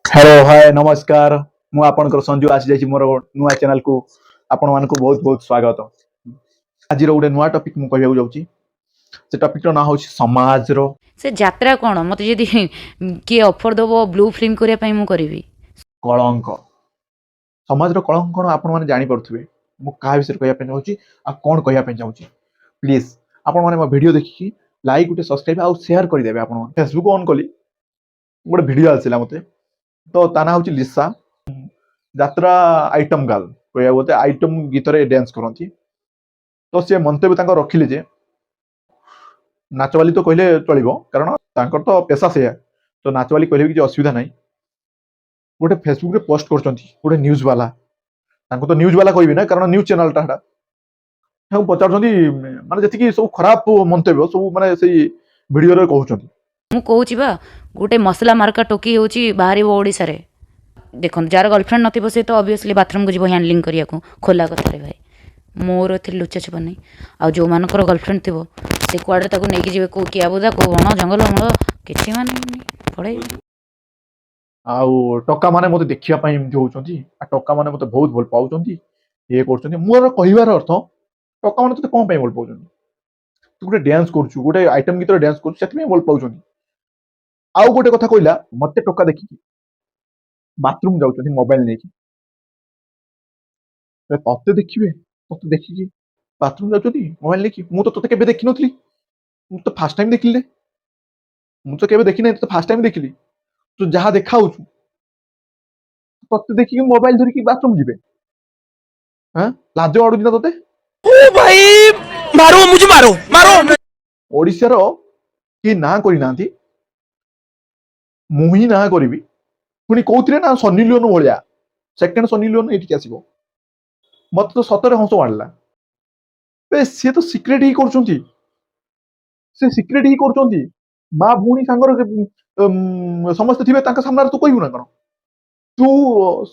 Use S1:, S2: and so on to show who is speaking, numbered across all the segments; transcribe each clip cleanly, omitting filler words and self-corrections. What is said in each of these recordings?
S1: Hello, ହାଏ, ନମସ୍କାର। ମୁଁ ଆପଣଙ୍କର ସଞ୍ଜୁ ଆସିଯାଇଛି ମୋର ନୂଆ ଚ୍ୟାନେଲକୁ। ଆପଣମାନଙ୍କୁ ବହୁତ ବହୁତ ସ୍ୱାଗତ। ଆଜିର ଗୋଟେ ନୂଆ ଟପିକ ମୁଁ କହିବାକୁ ଯାଉଛି। ସେ ଟପିକର ନାଁ ହେଉଛି ସମାଜର
S2: ସେ ଯାତ୍ରା କ'ଣ? ମୋତେ ଯଦି କିଏ ଅଫର୍ ଦେବ ବ୍ଲୁ ଫିଲ୍ମ କରିବା ପାଇଁ, ମୁଁ କରିବି।
S1: କଳଙ୍କ। ସମାଜର କଳଙ୍କ କ'ଣ, ଆପଣମାନେ ଜାଣିପାରୁଥିବେ ମୁଁ କାହା ବିଷୟରେ କହିବା ପାଇଁ ଚାହୁଁଛି ଆଉ କ'ଣ କହିବା ପାଇଁ ଚାହୁଁଛି। ପ୍ଲିଜ୍ ଆପଣମାନେ ମୋ ଭିଡ଼ିଓ ଦେଖିକି ଲାଇକ୍, ଗୋଟେ ସବସ୍କ୍ରାଇବ୍ ଆଉ ସେୟାର କରିଦେବେ ଆପଣମାନେ। ଫେସବୁକ୍ ଅନ୍ କଲି, ଗୋଟେ ଭିଡ଼ିଓ ଆସିଲା ମୋତେ। ତ ତା ନାଁ ହେଉଛି ଲିସା, ଯାତ୍ରା ଆଇଟମ୍ ଗାର୍ଲ କହିବାକୁ ଗଲେ, ଆଇଟମ୍ ଗୀତରେ ଡ୍ୟାନ୍ସ କରନ୍ତି। ତ ସେ ମନ୍ତବ୍ୟ ତାଙ୍କର ରଖିଲେ ଯେ ନାଚବାଲି ତ କହିଲେ ଚଳିବ, କାରଣ ତାଙ୍କର ତ ପେସା ସେଇଆ। ତ ନାଚବାଲି କହିଲେ ବି କିଛି ଅସୁବିଧା ନାହିଁ। ଗୋଟେ ଫେସବୁକରେ ପୋଷ୍ଟ କରୁଛନ୍ତି ଗୋଟେ ନ୍ୟୁଜ୍ ବାଲା, ତାଙ୍କୁ ତ ନ୍ୟୁଜ୍ ବାଲା କହିବି ନା, କାରଣ ନ୍ୟୁଜ୍ ଚ୍ୟାନେଲଟା ସେଟା। ତାଙ୍କୁ ପଚାରୁଛନ୍ତି, ମାନେ ଯେତିକି ସବୁ ଖରାପ ମନ୍ତବ୍ୟ ସବୁ ମାନେ ସେଇ ଭିଡ଼ିଓରେ କହୁଛନ୍ତି।
S2: ମୁଁ କହୁଛି ବା, ଗୋଟେ ମସଲା ମାର୍କା ଟୋକି ହେଉଛି ବାହାରିବ ଓଡ଼ିଶାରେ। ଦେଖନ୍ତୁ, ଯାହାର ଗର୍ଲଫ୍ରେଣ୍ଡ ନଥିବ, ସେ ତ ଅବଭିୟସଲି ବାଥରୁମ୍କୁ ଯିବ ହ୍ୟାଣ୍ଡଲିଂ କରିବାକୁ। ଖୋଲା କଥାରେ ଭାଇ, ମୋର ଏଥିରେ ଲୁଚା ଛପା ନାହିଁ। ଆଉ ଯେଉଁମାନଙ୍କର ଗର୍ଲଫ୍ରେଣ୍ଡ ଥିବ, ସେ କୁଆଡ଼େ ତାକୁ ନେଇକି ଯିବେ, କେଉଁ କିଆବୁଦା, କେଉଁ ବଣ ଜଙ୍ଗଲ ମୂଳ, କିଛି ମାନେ ପଳେଇବେ।
S1: ଆଉ ଟୋକା ମାନେ ମୋତେ ଦେଖିବା ପାଇଁ ଏମିତି ହଉଛନ୍ତି, ଆଉ ଟୋକା ମାନେ ମୋତେ ବହୁତ ଭଲ ପାଉଛନ୍ତି, ଇଏ କରୁଛନ୍ତି। ମୋର କହିବାର ଅର୍ଥ, ଟୋକା ମାନେ ତୋତେ କଣ ପାଇଁ ଭଲ ପାଉଛନ୍ତି? ତୁ ଗୋଟେ ଡ୍ୟାନ୍ସ କରୁଛୁ, ଗୋଟେ ଆଇଟମ ଗୀତରେ ଡ୍ୟାନ୍ସ କରୁଛୁ, ସେଥିପାଇଁ ଭଲ ପାଉଛନ୍ତି। ଆଉ ଗୋଟେ କଥା କହିଲା, ମତେ ଟୋକା ଦେଖିକି ବାଥରୁମ ଯାଉଛନ୍ତି ମୋବାଇଲ ନେଇକି। ଏ ତତେ ଦେଖିବେ, ତତେ ଦେଖିକି ବାଥରୁମ ଯାଉଛନ୍ତି ମୋବାଇଲ ନେଇକି। ମୁଁ ତ ତତେ କେବେ ଦେଖିନଥିଲି, ମୁଁ ତ ଫାର୍ଷ୍ଟ ଟାଇମ ଦେଖିଲି ରେ। ମୁଁ ତ କେବେ ଦେଖିନାହିଁ, ତତେ ଫାର୍ଷ୍ଟ ଟାଇମ ଦେଖିଲି। ତୁ ଯାହା ଦେଖାଉଛୁ, ତତେ ଦେଖିକି ମୋବାଇଲ ଧରିକି ବାଥରୁମ ଯିବେ? ହଁ, ଲାଜ ମାଡୁଛି ନା ତତେ?
S3: ओ भाई, मारो मुझे, मारो मारो।
S1: ଓଡ଼ିଶାର କେହି ନାଁ କରିନାହାନ୍ତି, ମୁଁ ହିଁ ନାଁ କରିବି। ପୁଣି କୋଉଥିରେ ନା ସନି ଲିଓନ ଭଳିଆ, ସେକେଣ୍ଡ ସନି ଲିଓନ ଏଇଠିକି ଆସିବ। ମତେ ତ ସତରେ ହସ ମାଡ଼ିଲା। ବେ, ସିଏ ତ ସିକ୍ରେଟ ହିଁ କରୁଛନ୍ତି, ସେ ସିକ୍ରେଟ ହିଁ କରୁଛନ୍ତି। ମା ଭଉଣୀ ସାଙ୍ଗରେ ସମସ୍ତେ ଥିବେ, ତାଙ୍କ ସାମ୍ନାରେ ତୁ କହିବୁ ନା କଣ? ତୁ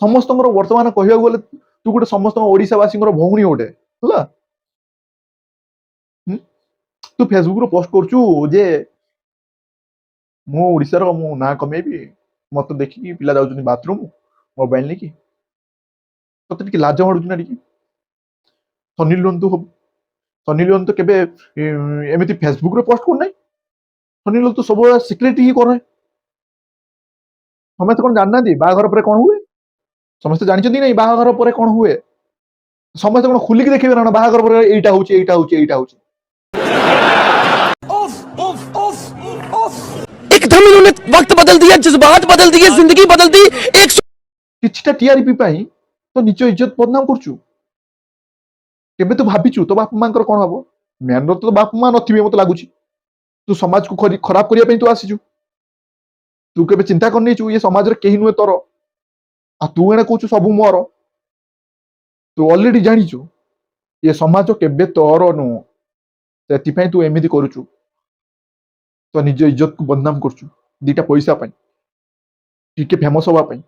S1: ସମସ୍ତଙ୍କର, ବର୍ତ୍ତମାନ କହିବାକୁ ଗଲେ ତୁ ଗୋଟେ ସମସ୍ତଙ୍କ ଓଡ଼ିଶାବାସୀଙ୍କର ଭଉଣୀ ଗୋଟେ ହେଲା। ହୁଁ? ତୁ ଫେସବୁକରେ ପୋଷ୍ଟ କରୁଛୁ ଯେ ମୁଁ ଓଡ଼ିଶାର, ମୁଁ ନାଁ କମେଇବି, ମତେ ଦେଖିକି ପିଲା ଯାଉଛନ୍ତି ବାଥରୁମ ମୋବାଇଲ ନେଇକି। ତତେ ଟିକେ ଲାଜ ମାଡୁଛି ନା ଟିକେ? ସନି ଲିଓନ ତୁ ହବୁ। ସନି ଲିଓନ ତ କେବେ ଏମିତି ଫେସବୁକରେ ପୋଷ୍ଟ କରୁନାହିଁ। ସନି ଲିଓନ ତ ସବୁବେଳେ ସିକ୍ରେଟ ହିଁ କରେ। ସମସ୍ତେ କଣ ଜାଣିନାହାନ୍ତି ବାହାଘର ପରେ କଣ ହୁଏ? ସମସ୍ତେ ଜାଣିଛନ୍ତି ନାଇଁ ବାହାଘର ପରେ କଣ ହୁଏ? ସମସ୍ତେ କଣ ଖୋଲିକି ଦେଖିବେ ନା କଣ, ବାହାଘର ପରେ ଏଇଟା ହଉଛି, ଏଇଟା ହଉଛି, ଏଇଟା ହଉଛି?
S3: उफ उफ उफ उफ। एकदम इन्होंने वक्त बदल दिया, जज्बात बदल दिए, जिंदगी बदल दी एक
S1: କିଛିଟା ଟିଆରପି ପାଇଁ ତୋ ନିଜ ଇଜ୍ଜତ ବଦନାମ କରୁଛୁ। କେବେ ତୁ ଭାବିଛୁ ତୋ ବାପା ମାଙ୍କର କଣ ହବ? ମ୍ୟାନର ତ ବାପା ମା ନଥିବେ ମତେ ଲାଗୁଛି। ତୁ ସମାଜକୁ ଖରାପ କରିବା ପାଇଁ ତୁ ଆସିଛୁ। ତୁ କେବେ ଚିନ୍ତା କରିନେଇଛୁ, ଇଏ ସମାଜରେ କେହି ନୁହେଁ ତୋର, ଆଉ ତୁ ଏଣେ କହୁଛୁ ସବୁ ମୋର। ତୁ ଅଲରେଡି ଜାଣିଛୁ ଏ ସମାଜ କେବେ ତୋର ନୁହଁ, ସେଥିପାଇଁ ତୁ ଏମିତି କରୁଛୁ। ତୋ ନିଜ ଇଜ୍ଜତକୁ ବଦନାମ କରୁଛୁ ଦିଟା ପଇସା ପାଇଁ, ଟିକେ ଫେମସ ହବା ପାଇଁ।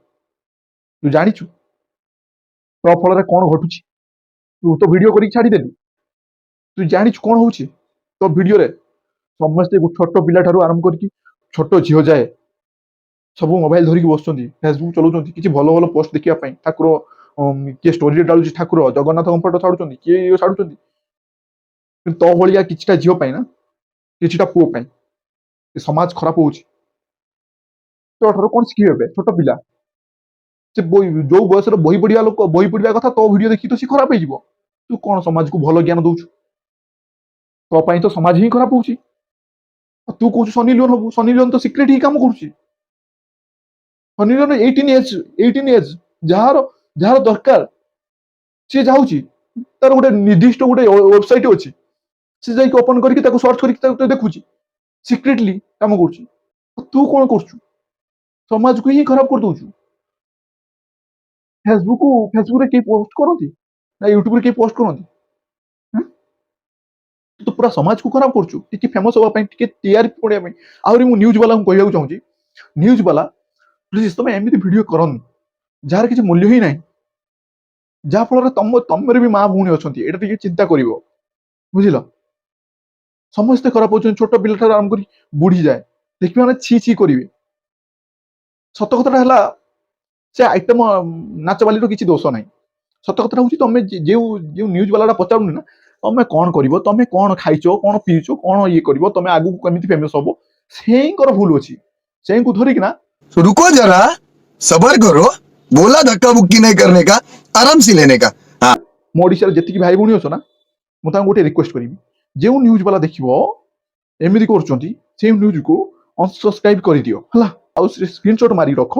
S1: ତୁ ଜାଣିଛୁ ତୋ ଫଳରେ କଣ ଘଟୁଛି? ତୁ ତ ଭିଡିଓ କରିକି ଛାଡିଦେଲୁ। ତୁ ଜାଣିଛୁ କଣ ହଉଛି ତୋ ଭିଡିଓରେ? ସମସ୍ତେ, ଛୋଟ ପିଲା ଠାରୁ ଆରମ୍ଭ କରିକି ଛୋଟ ଝିଅ ଯାଏ, ସବୁ ମୋବାଇଲ ଧରିକି ବସୁଛନ୍ତି, ଫେସବୁକ୍ ଚଲାଉଛନ୍ତି କିଛି ଭଲ ଭଲ ପୋଷ୍ଟ ଦେଖିବା ପାଇଁ। ଠାକୁର କିଏ ଷ୍ଟୋରିରେ ଡାଳୁଛି, ଠାକୁର ଜଗନ୍ନାଥଙ୍କ ଫଟୋ ଛାଡୁଛନ୍ତି, କିଏ ଇଏ ଛାଡୁଛନ୍ତି। କିନ୍ତୁ ତୋ ଭଳିଆ କିଛିଟା ଝିଅ ପାଇଁ ନା କିଛିଟା ପୁଅ ପାଇଁ ଏ ସମାଜ ଖରାପ ହଉଛି। ତୋ ଠାରୁ କଣ ଶିଖିବେ ଏବେ ଛୋଟ ପିଲା? ସେ ବହି, ଯୋଉ ବୟସରେ ବହି ପଢିବା ଲୋକ, ବହି ପଢିବା କଥା, ତୋ ଭିଡିଓ ଦେଖିକି ତ ସେ ଖରାପ ହେଇଯିବ। ତୁ କଣ ସମାଜକୁ ଭଲ ଜ୍ଞାନ ଦଉଛୁ? ତୋ ପାଇଁ ତ ସମାଜ ହିଁ ଖରାପ ହଉଛି। ଆଉ ତୁ କହୁଛୁ ସନି ଲିଓନ ହବୁ। ସନି ଲିଓନ ତ ସିକ୍ରେଟ ହିଁ କାମ କରୁଛି। ସନି ଲିଓନ 18 ଏଜ୍, 18 ଏଜ୍, ଯାହାର ଯାହାର ଦରକାର ସିଏ ଯାଉଛି, ତାର ଗୋଟେ ନିର୍ଦ୍ଦିଷ୍ଟ ଗୋଟେ ୱେବସାଇଟ ଅଛି, ସେ ଯାଇକି ଓପନ କରିକି ତାକୁ ସର୍ଚ୍ଚ କରିକି ତାକୁ ଦେଖୁଛି, ସିକ୍ରେଟଲି କାମ କରୁଛି। ଆଉ ତୁ କଣ କରୁଛୁ? ସମାଜକୁ ହିଁ ଖରାପ କରିଦଉଛୁ। ଫେସବୁକରେ କେହି ପୋଷ୍ଟ କରନ୍ତି ନା ୟୁଟ୍ୟୁବରେ କେହି ପୋଷ୍ଟ କରନ୍ତି? ହୁଁ? ତୁ ତ ପୁରା ସମାଜକୁ ଖରାପ କରୁଛୁ ଟିକେ ଫେମସ ହବା ପାଇଁ, ଟିକେ ଟିଆରପି ପଡିବା ପାଇଁ। ଆହୁରି ମୁଁ ନ୍ୟୁଜ ବାଲାଙ୍କୁ କହିବାକୁ ଚାହୁଁଛି, ନ୍ୟୁଜ ବାଲା, ପ୍ଲିଜ ତମେ ଏମିତି ଭିଡିଓ କରନି ଯାହାର କିଛି ମୂଲ୍ୟ ହିଁ ନାହିଁ, ଯାହା ଫଳରେ ତମର ବି ମା ଭଉଣୀ ଅଛନ୍ତି, ଏଇଟା ଟିକେ ଚିନ୍ତା କରିବ, ବୁଝିଲ? ସମସ୍ତେ ଖରାପ ହଉଛନ୍ତି, ଛୋଟ ପିଲା ଠାରୁ ଆରମ୍ଭ କରି ବୁଢୀ ଯାଏ। ଦେଖିବେ ମାନେ ଛି ଛି କରିବେ। ସତ କଥାଟା ହେଲା ସେ ଆଇଟମ ନାଚବାଲିର କିଛି ଦୋଷ ନାହିଁ। ସତ କଥାଟା ହେଉଛି, ତମେ ଯେଉଁ ଯେଉଁ ନ୍ୟୁଜ୍ ବାଲାଟା ପଚାରୁନି ନା, ତମେ କ'ଣ କରିବ, ତମେ କ'ଣ ଖାଇଛ, କ'ଣ ପିଇଛ, କ'ଣ ଇଏ କରିବ, ତମେ ଆଗକୁ କେମିତି ଫେମସ୍ ହବ, ସେଇଙ୍କର ଭୁଲ ଅଛି। ସେଇଙ୍କୁ ଧରିକିନା
S4: तो रुको जरा, सबर करो। बोला धक्का मुक्की नहीं करने का, आराम से लेने का, हाँ।
S1: ମୋ ଓଡ଼ିଶାରେ ଯେତିକି ଭାଇ ଭଉଣୀ ଅଛ ନା, ମୁଁ ତାଙ୍କୁ ଗୋଟେ ରିକ୍ୱେଷ୍ଟ କରିବି, ଯେଉଁ ନ୍ୟୁଜ୍ ବାଲା ଦେଖିବ ଏମିତି କରୁଛନ୍ତି, ସେଇ ନ୍ୟୁଜ୍କୁ ଅନସବସ୍କ୍ରାଇବ୍ କରିଦିଅ, ହେଲା? ଆଉ ସେ ସ୍କ୍ରିନସଟ୍ ମାରିକି ରଖ।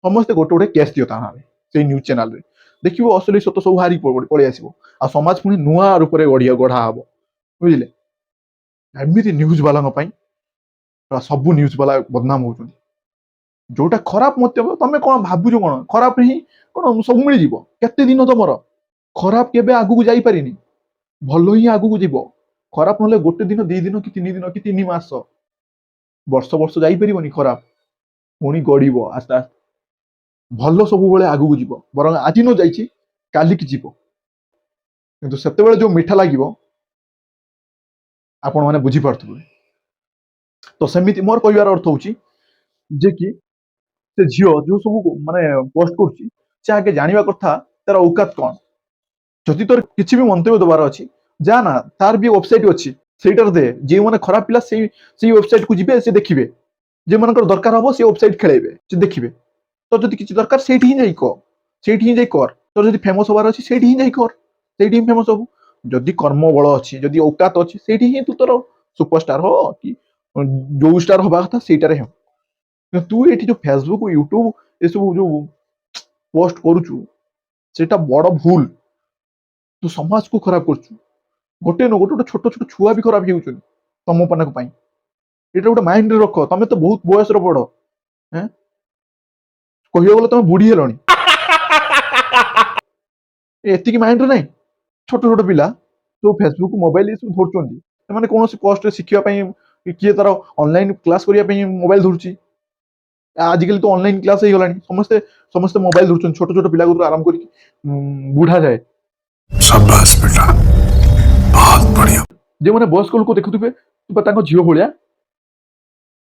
S1: ସମସ୍ତେ ଗୋଟେ ଗୋଟେ କେସ୍ ଦିଅ ତା ନାଁରେ ସେଇ ନ୍ୟୁଜ୍ ଚ୍ୟାନେଲରେ। ଦେଖିବ, ଅସଲି ସତ ସବୁ ବାହାରିକି ପଳେଇ ଆସିବ ଆଉ ସମାଜ ପୁଣି ନୂଆ ରୂପରେ ଗଢ଼ା ହବ, ବୁଝିଲେ? ଏମିତି ନ୍ୟୁଜ୍ ବାଲାଙ୍କ ପାଇଁ ପୁରା ସବୁ ନ୍ୟୁଜ୍ ବାଲା ବଦନାମ ହଉଛନ୍ତି। ଯୋଉଟା ଖରାପ ମଧ୍ୟ, ତମେ କ'ଣ ଭାବୁଛ କ'ଣ, ଖରାପ ହିଁ କ'ଣ ସବୁ ମିଳିଯିବ? କେତେ ଦିନ ତମର ଖରାପ କେବେ ଆଗକୁ ଯାଇପାରିନି। ଭଲ ହିଁ ଆଗକୁ ଯିବ। ଖରାପ ନହେଲେ ଗୋଟେ ଦିନ, 2 ଦିନ କି 3 ଦିନ କି 3 ମାସ, ବର୍ଷ ବର୍ଷ ଯାଇପାରିବନି। ଖରାପ ପୁଣି ଗଡ଼ିବ ଆସ୍ତେ ଆସ୍ତେ। ଭଲ ସବୁବେଳେ ଆଗକୁ ଯିବ। ବରଂ ଆଜି ନ ଯାଇଛି, କାଲିକି ଯିବ, କିନ୍ତୁ ସେତେବେଳେ ଯୋଉ ମିଠା ଲାଗିବ, ଆପଣମାନେ ବୁଝିପାରୁଥିବେ ତ। ସେମିତି ମୋର କହିବାର ଅର୍ଥ ହଉଛି ଯେ କି ସେ ଝିଅ ଯୋଉ ସବୁ ମାନେ ପୋଷ୍ଟ କରୁଛି, ସେ ଆଗେ ଜାଣିବା କଥା ତାର ଔକାତ କ'ଣ। ଯଦି ତୋର କିଛି ବି ମନ୍ତବ୍ୟ ଦେବାର ଅଛି, ଯା ନା, ତାର ବି ୱେବସାଇଟ୍ ଅଛି, ସେଇଟାରେ ଦେ। ଯେଉଁମାନେ ଖରାପ ପିଲା ସେଇ ୱେବସାଇଟ୍ କୁ ଯିବେ, ସେ ଦେଖିବେ। ଯେଉଁମାନଙ୍କର ଦରକାର ହବ, ସେ ୱେବସାଇଟ୍ ଖେଳେଇବେ, ସେ ଦେଖିବେ। ତୋର ଯଦି କିଛି ଦରକାର, ସେଇଠି ହିଁ ଯାଇ କହ, ସେଇଠି ହିଁ ଯାଇ କର। ତୋର ଯଦି ଫେମସ୍ ହବାର ଅଛି, ସେଇଠି ହିଁ ଯାଇ କର, ସେଇଠି ହିଁ ଫେମସ୍ ହବୁ। ଯଦି କର୍ମ ବଳ ଅଛି, ଯଦି ଔକାତ ଅଛି, ସେଇଠି ହିଁ ତୁ ତୋର ସୁପରଷ୍ଟାର ହ କି ଯୋଉ ଷ୍ଟାର ହବା କଥା ସେଇଟାରେ ହେବ। କିନ୍ତୁ ତୁ ଏଇଠି ଯୋଉ ଫେସବୁକ୍, ୟୁଟ୍ୟୁବ ଏସବୁ ଯୋଉ ପୋଷ୍ଟ କରୁଛୁ, ସେଇଟା ବଡ ଭୁଲ। ତୁ ସମାଜକୁ ଖରାପ କରୁଛୁ। ଗୋଟେ ନୁହଁ, ଗୋଟେ ଗୋଟେ ଛୋଟ ଛୋଟ ଛୁଆ ବି ଖରାପ ହେଇଯାଉଛନ୍ତି ତମ ମାନଙ୍କ ପାଇଁ। ଏଇଟା ଗୋଟେ ମାଇଣ୍ଡରେ ରଖ। ତମେ ତ ବହୁତ ବୟସର ବଡ ହେଁ, କହିବାକୁ ଗଲେ ତମେ ବୁଢୀ ହେଲଣି। ଏତିକି ମାଇଣ୍ଡରେ ନାହିଁ। ଛୋଟ ଛୋଟ ପିଲା ଯୋଉ ଫେସବୁକ୍, ମୋବାଇଲ ଏସବୁ ଧରୁଛନ୍ତି, ସେମାନେ କୌଣସି କଷ୍ଟରେ ଶିଖିବା ପାଇଁ, କିଏ ତାର ଅନଲାଇନ କ୍ଲାସ କରିବା ପାଇଁ ମୋବାଇଲ ଧରୁଛି। ଆଜିକାଲି ତ ଅନଲାଇନ କ୍ଲାସ ହେଇଗଲାଣି। ସମସ୍ତେ ସମସ୍ତେ ମୋବାଇଲ ଧରୁଛନ୍ତି, ଛୋଟ ଛୋଟ ପିଲାକୁ ଆରମ୍ଭ କରିକି ବୁଢା ଯାଏ।
S4: शाबाश बेटा, बहुत बढ़िया।
S1: ଯେଉଁମାନେ ବୟସ୍କ ଲୋକ ଦେଖୁଥିବେ ବା ତାଙ୍କ ଝିଅ ଭଳିଆ,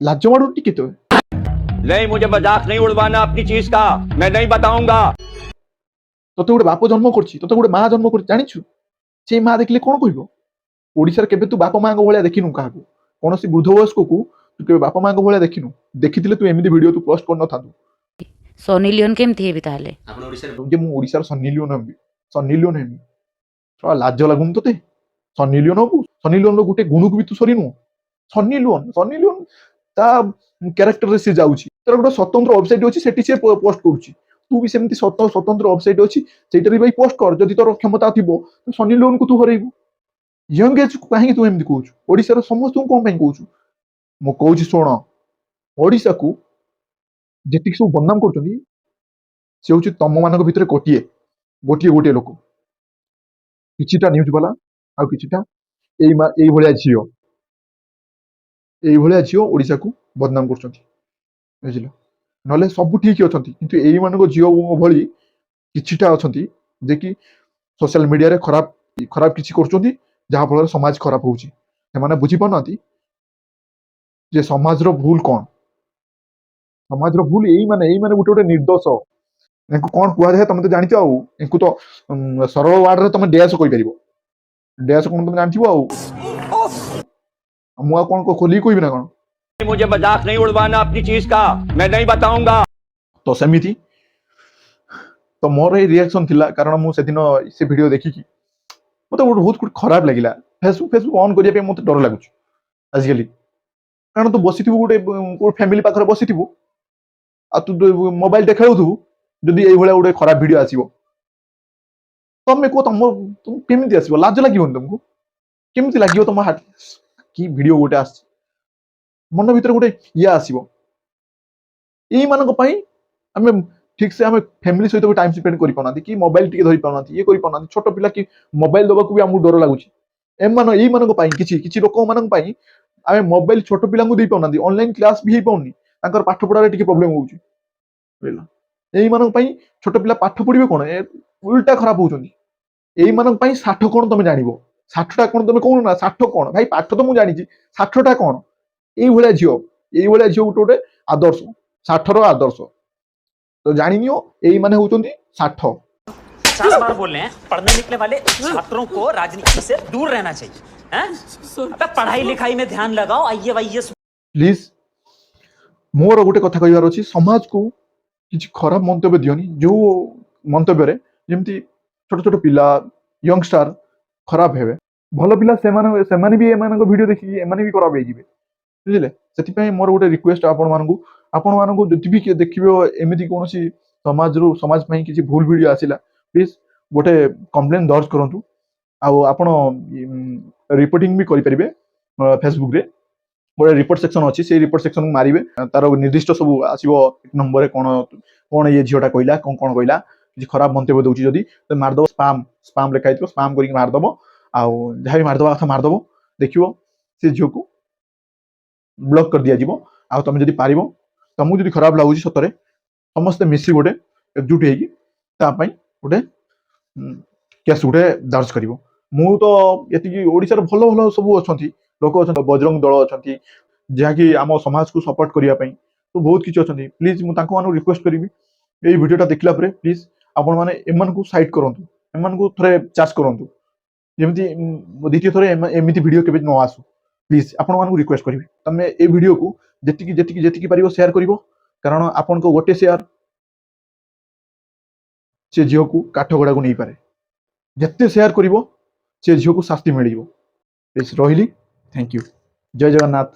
S1: ଲାଜ ମାଡୁ ଟିକେ ତ।
S3: नहीं, मुझे मजाक नहीं उड़वाना अपनी चीज का। मैं नहीं बताऊंगा।
S1: ତତେ ଗୋଟେ ବାପ ଜନ୍ମ କରିଛି, ତତେ ଗୋଟେ ମା ଜନ୍ମ କରିଛି, ଜାଣିଛୁ? ସେଇ ମା ଦେଖିଲେ କଣ କହିବ? ଓଡ଼ିଶାରେ କେବେ ତୁ ବାପା ମାଙ୍କ ଭଳିଆ ଦେଖିନୁ କାହାକୁ। କୌଣସି ବୃଦ୍ଧ ବୟସ୍କକୁ ତୁ କେବେ ବାପା ମାଙ୍କ ଭଳିଆ ଦେଖିନୁ। ଦେଖିଥିଲେ ତୁ ଏମିତି ଭିଡିଓ ତୁ ପୋଷ୍ଟ କରିନଥାନ୍ତୁ।
S2: ସନି ଲିଓନ୍ କେମିତି ହେବି ତାହେଲେ?
S5: ଆପଣ ଓଡ଼ିଶାରେ
S1: ଯେ ମୁଁ ଓଡ଼ିଶାର ସନ୍ନି ଲିଓନ ହେବି, ସନ୍ନି ଲିଓନ ହେବି। ଶଳା, ଲାଜ ଲାଗୁନି ତତେ? ସନ୍ନି ଲିଓନ ହବୁ? ସନ୍ନି ଲିଓନର ଗୋଟେ ଗୁଣକୁ ବି ତୁ ସରିନୁ। ସନ୍ନି ଲିଓନ, ସନ୍ନି ଲିଓନ ତା କ୍ୟାରେକ୍ଟରରେ ସେ ଯାଉଛି। ତାର ଗୋଟେ ସ୍ୱତନ୍ତ୍ର ୱେବସାଇଟ୍ ଅଛି, ସେଠି ସେ ପୋଷ୍ଟ କରୁଛି। ତୁ ବି ସେମିତି ସ୍ୱତନ୍ତ୍ର ୱେବସାଇଟ୍ ଅଛି, ସେଇଟାରେ ଭାଇ ପୋଷ୍ଟ କର। ଯଦି ତୋର କ୍ଷମତା ଥିବ, ତ ସନ୍ନି ଲିଓନକୁ ତୁ ହରେଇବୁ। ୟଙ୍ଗ ଏଜ୍ କାହିଁକି ତୁ ଏମିତି କହୁଛୁ? ଓଡ଼ିଶାର ସମସ୍ତଙ୍କୁ କଣ ପାଇଁ କହୁଛୁ? ମୁଁ କହୁଛି ଶୁଣ, ଓଡ଼ିଶାକୁ ଯେତିକି ସବୁ ବଦନାମ କରୁଛନ୍ତି, ସେ ହଉଛି ତମମାନଙ୍କ ଭିତରେ ଗୋଟିଏ ଗୋଟିଏ ଗୋଟିଏ ଲୋକ, କିଛିଟା ନ୍ୟୁଜ୍ ବାଲା ଆଉ କିଛିଟା ଏଇଭଳିଆ ଝିଅ। ଏଇଭଳିଆ ଝିଅ ଓଡ଼ିଶାକୁ ବଦନାମ କରୁଛନ୍ତି, ବୁଝିଲ? ନହେଲେ ସବୁ ଠିକ ଅଛନ୍ତି। କିନ୍ତୁ ଏଇମାନଙ୍କ ଝିଅ ଭଳି କିଛିଟା ଅଛନ୍ତି ଯେ କି ସୋସିଆଲ ମିଡିଆରେ ଖରାପ ଖରାପ କିଛି କରୁଛନ୍ତି, ଯାହାଫଳରେ ସମାଜ ଖରାପ ହଉଛି। ସେମାନେ ବୁଝିପାରୁନାହାନ୍ତି ଯେ ସମାଜର ଭୁଲ କଣ। ସମାଜର ଭୁଲ ଏଇମାନେ ଗୋଟେ ଗୋଟେ ନିର୍ଦ୍ଦୋଷ। ୟାଙ୍କୁ କଣ କୁହାଯାଏ ତମେ ତ ଜାଣିଛ। ଆଉ ୟାଙ୍କୁ ତ ସରଳ ୱାର୍ଡରେ ତମେ ଡ୍ୟାସ୍ କହିପାରିବ। ଡ୍ୟାସ୍ କଣ ତମେ ଜାଣିଥିବ। ଆଉ ମୁଁ ଆଉ କଣ ଖୋଲିକି କହିବି ନା କଣ?
S3: मुझे मजाक नहीं उड़वाना अपनी चीज का। मैं नहीं बताऊंगा।
S1: ତ ସେମିତି ତ ମୋର ଏଇ ରିଆକ୍ସନ ଥିଲା, କାରଣ ମୁଁ ସେଦିନ ସେ ଭିଡ଼ିଓ ଦେଖିକି ମତେ ଗୋଟେ ବହୁତ ଗୋଟେ ଖରାପ ଲାଗିଲା। ଫେସବୁକ୍ ଅନ୍ କରିବା ପାଇଁ ମତେ ଡର ଲାଗୁଛି ଆଜିକାଲି। କାରଣ ତୁ ବସିଥିବୁ, ଗୋଟେ କୋଉ ଫ୍ୟାମିଲି ପାଖରେ ବସିଥିବୁ ଆଉ ତୁ ମୋବାଇଲଟା ଖେଳୁଥିବୁ, ଯଦି ଏଇଭଳିଆ ଗୋଟେ ଖରାପ ଭିଡ଼ିଓ ଆସିବ, ତମେ କୁହ, ତମକୁ କେମିତି ଆସିବ? ଲାଜ ଲାଗିବନି ତମକୁ? କେମିତି ଲାଗିବ ତମ ହାର୍ଟ କି ଭିଡ଼ିଓ ଗୋଟେ ଆସିଛି? ମନ ଭିତରେ ଗୋଟେ ଇଏ ଆସିବ। ଏଇମାନଙ୍କ ପାଇଁ ଆମେ ଠିକ ସେ ଆମେ ଫ୍ୟାମିଲି ସହିତ ବି ଟାଇମ୍ ସ୍ପେଣ୍ଡ କରିପାରୁନାହାନ୍ତି କି ମୋବାଇଲ ଟିକେ ଧରି ପାରୁନାହାନ୍ତି, ଇଏ କରିପାରୁନାହାନ୍ତି। ଛୋଟ ପିଲା କି ମୋବାଇଲ ଦେବାକୁ ବି ଆମକୁ ଡର ଲାଗୁଛି। ଏଇମାନଙ୍କ ପାଇଁ, କିଛି କିଛି ଲୋକମାନଙ୍କ ପାଇଁ ଆମେ ମୋବାଇଲ ଛୋଟ ପିଲାଙ୍କୁ ଦେଇପାରୁନାହାନ୍ତି। ଅନଲାଇନ କ୍ଲାସ ବି ହେଇପାରୁନି, ତାଙ୍କର ପାଠ ପଢାରେ ଟିକେ ପ୍ରୋବ୍ଲେମ ହଉଛି, ବୁଝିଲ? ଏଇମାନଙ୍କ ପାଇଁ ଛୋଟ ପିଲା ପାଠ ପଢିବେ କଣ, ଉଲ୍ଟା ଖରାପ ହଉଛନ୍ତି। ଏଇମାନଙ୍କ ପାଇଁ ଷାଠ କଣ ତମେ ଜାଣିବ? ଷାଠଟା କଣ ତମେ କହୁନ ନା? ଷାଠ କଣ ଭାଇ? ପାଠ ତ ମୁଁ ଜାଣିଛି, ଷାଠଟା କଣ? ଏଇଭଳିଆ ଝିଅ, ଏଇଭଳିଆ ଝିଅ ଗୋଟେ ଗୋଟେ ଆଦର୍ଶ, ଷାଠର ଆଦର୍ଶ। ତ ଜାଣିନିଅ, ଏଇମାନେ ହଉଛନ୍ତି ଷାଠ।
S5: 50 बार बोल रहे हैं, पढ़ने लिखने वाले छात्रों को राजनीति से दूर रहना चाहिए, हैं? अबे, पढ़ाई लिखाई में ध्यान लगाओ, आइए वाइए।
S1: ପ୍ଲିଜ୍, ମୋର ଗୋଟେ କଥା କହିବାର ଅଛି, ସମାଜକୁ କିଛି ଖରାପ ମନ୍ତବ୍ୟ ଦିଅନି, ଯୋଉ ମନ୍ତବ୍ୟରେ ଯେମିତି ଛୋଟ ଛୋଟ ପିଲା, ୟଙ୍ଗଷ୍ଟାର ଖରାପ ହେବେ। ଭଲ ପିଲା ସେମାନେ ବି ଏମାନଙ୍କ ଭିଡ଼ିଓ ଦେଖିକି ଏମାନେ ବି ଖରାପ ହେଇଯିବେ, ବୁଝିଲେ? ସେଥିପାଇଁ ମୋର ଗୋଟେ ରିକ୍ୱେଷ୍ଟ ଆପଣମାନଙ୍କୁ, ଆପଣମାନଙ୍କୁ ଯଦି ବି କିଏ ଦେଖିବ, ଏମିତି କୌଣସି ସମାଜରୁ ସମାଜ ପାଇଁ କିଛି ଭୁଲ ଭିଡ଼ିଓ ଆସିଲା, ପ୍ଲିଜ୍ ଗୋଟେ କମ୍ପ୍ଲେନ୍ ଦର୍ଜ କରନ୍ତୁ। ଆଉ ଆପଣ ରିପୋର୍ଟିଂ ବି କରିପାରିବେ। ଫେସବୁକରେ ଗୋଟେ ରିପୋର୍ଟ ସେକ୍ସନ ଅଛି, ସେଇ ରିପୋର୍ଟ ସେକ୍ସନକୁ ମାରିବେ, ତାର ନିର୍ଦ୍ଦିଷ୍ଟ ସବୁ ଆସିବ। ଏକ ନମ୍ବରରେ କ'ଣ କ'ଣ ଇଏ ଝିଅଟା କହିଲା, କ'ଣ କ'ଣ କହିଲା, କିଛି ଖରାପ ମନ୍ତବ୍ୟ ଦେଉଛି ଯଦି, ତ ମାରିଦେବ ସ୍ପାମ୍, ସ୍ପାମ୍ ଲେଖା ହେଇଥିବ, ସ୍ପାମ୍ କରିକି ମାରିଦେବ। ଆଉ ଯାହା ବି ମାରିଦେବା କଥା ମାରିଦେବ, ଦେଖିବ ସେ ଝିଅକୁ ବ୍ଲକ୍ କରିଦିଆଯିବ। ଆଉ ତମେ ଯଦି ପାରିବ, ତମକୁ ଯଦି ଖରାପ ଲାଗୁଛି ସତରେ, ସମସ୍ତେ ମିଶି ଗୋଟେ ଏକଜୁଟ ହେଇକି ତା ପାଇଁ ଗୋଟେ କେସ୍ ଗୋଟେ ଦର୍ଜ କରିବ। ମୁଁ ତ ଏତିକି, ଓଡ଼ିଶାର ଭଲ ଭଲ ସବୁ ଅଛନ୍ତି, ଲୋକ ଅଛନ୍ତି, ବଜରଙ୍ଗ ଦଳ ଅଛନ୍ତି, ଯାହାକି ଆମ ସମାଜକୁ ସପୋର୍ଟ କରିବା ପାଇଁ ତ ବହୁତ କିଛି ଅଛନ୍ତି। ପ୍ଲିଜ୍, ମୁଁ ତାଙ୍କମାନଙ୍କୁ ରିକ୍ୱେଷ୍ଟ କରିବି, ଏଇ ଭିଡ଼ିଓଟା ଦେଖିଲା ପରେ ପ୍ଲିଜ୍ ଆପଣମାନେ ଏମାନଙ୍କୁ ସାଇଡ୍ କରନ୍ତୁ, ଏମାନଙ୍କୁ ଥରେ ଚାର୍ଜ କରନ୍ତୁ, ଯେମିତି ଦ୍ୱିତୀୟ ଥରେ ଏମିତି ଭିଡ଼ିଓ କେବେ ନ ଆସୁ। ପ୍ଲିଜ୍, ଆପଣମାନଙ୍କୁ ରିକ୍ୱେଷ୍ଟ କରିବି, ତମେ ଏଇ ଭିଡ଼ିଓକୁ ଯେତିକି ଯେତିକି ଯେତିକି ପାରିବ ସେୟାର କରିବ, କାରଣ ଆପଣଙ୍କ ଗୋଟେ ସେୟାର ସେ ଝିଅକୁ କାଠଗଡ଼ାକୁ ନେଇପାରେ। ଯେତେ ସେୟାର କରିବ, ସେ ଝିଅକୁ ଶାସ୍ତି ମିଳିବ। ପ୍ଲିଜ୍, ରହିଲି, thank you, Jay Jagannath.